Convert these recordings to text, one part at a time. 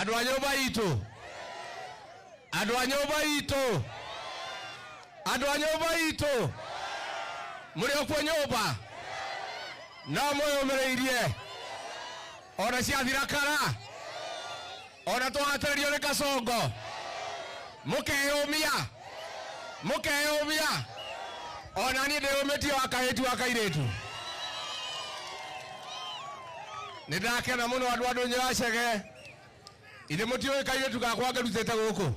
Andũ a nyũmba itũ, andũ a nyũmba itũ, andũ a nyũmba itũ, mũrĩ o kuo nyũmba no mwĩyũmĩrĩirie ona ciathira kara ona twahatĩrĩrio nĩ Kasongo, mũkeyũmia, mũkeyũmia. Ona niĩ ndĩyũmĩtie wa kahĩti wa kairĩtu. Nĩ ndakena mũno andũ a Ndũnyũ ya Chege. Ithe mũtiũĩ kairĩtu gakwa ngerutĩte gũkũ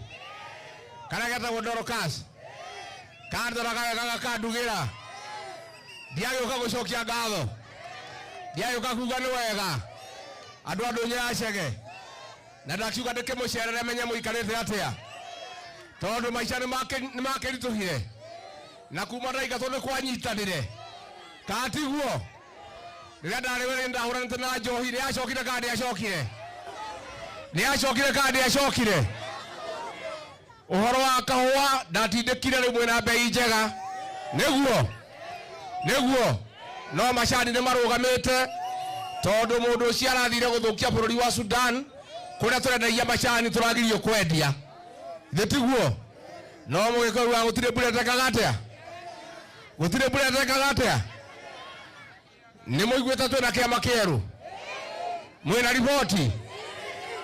karĩa getagwo Dorcas, kandoraga wega gakandugĩra. Ndiagĩũka gũcokia ngatho, ndiagĩũka kuga nĩ wega andũ a Ndũnyũ ya Chege, na ndakiuga ndĩkĩmũcerere menye mũikarĩte atĩa, tondũ maica nĩ makĩritũhire na kuma ndaingatwo nĩ kwanyitanire katiguo. Rĩrĩa ndarĩ wĩra ndahũranĩte na njohi, nĩ acokire kana ndĩacokire? Nĩ acokire kana ndĩacokire? Ũhoro wa kahũa ndatindĩkire, rĩu mwĩna mbei njega, nĩguo nĩguo. No macani nĩ marũgamĩte tondũ mũndũ ũcio arathire gũthũkia bũrũri wa Sudan, kũrĩa tũrendagia macani tũragirio kwendia, thĩ tiguo? No mũgĩkũyũ wa gũtirĩ mbura ĩtekaga atĩa, gũtirĩ mbura ĩtekaga atĩa. Nĩ mũiguĩte twĩna kĩama kĩerũ, mwĩna riboti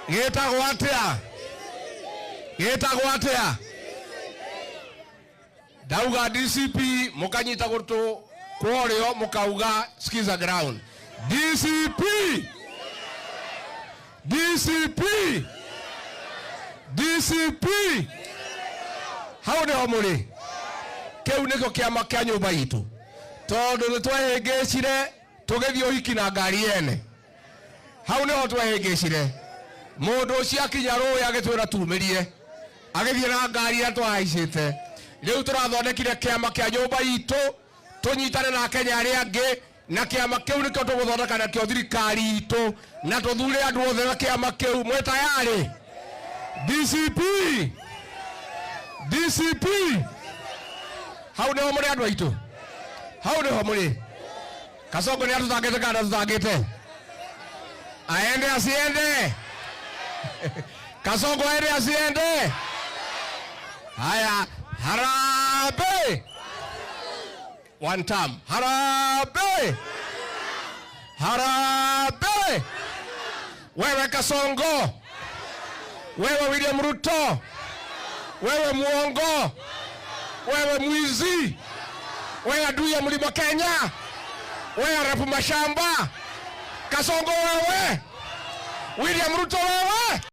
gĩtagwo atĩa? Gĩtagwo atĩa? Ndauga DCP, mũkanyita gũtũ kworio, mũkauga skiza ground. DCP, DCP, DCP, hau nĩho mũrĩ. Kĩu nĩkĩo kĩama kĩa nyũmba itũ, tondũ nĩ twehĩngĩcire tũgĩthiĩ ũhiki na ngari yene. Hau nĩho twehĩngĩcire. Mũndũ ũcio akinya rũĩ agĩtwĩra tumĩrie, agĩthiĩ na ngari ĩrĩa twahaicĩte. Rĩu tũrathondekire kĩama kĩa nyũmba itũ tũnyitane na Kenya arĩa angĩ, na kĩama kĩu nĩkĩo tũgũthondeka nakĩo thirikari itũ, na tũthure andũ othe na kĩama kĩu. Mwĩ tayarĩ? DCP, DCP, hau nĩho mũrĩ andũ aitũ, hau nĩho mũrĩ. Kasongo nĩ atũtangĩte kana ndatũtangĩte? Aende asiende? Kasongo aende asiende? Haya, harambee! One time. Harambee! Harambee! Wewe Kasongo, wewe William Ruto, wewe muongo, wewe mwizi, wewe adui ya mlima Kenya, wewe arafu mashamba, Kasongo wewe, William Ruto wewe.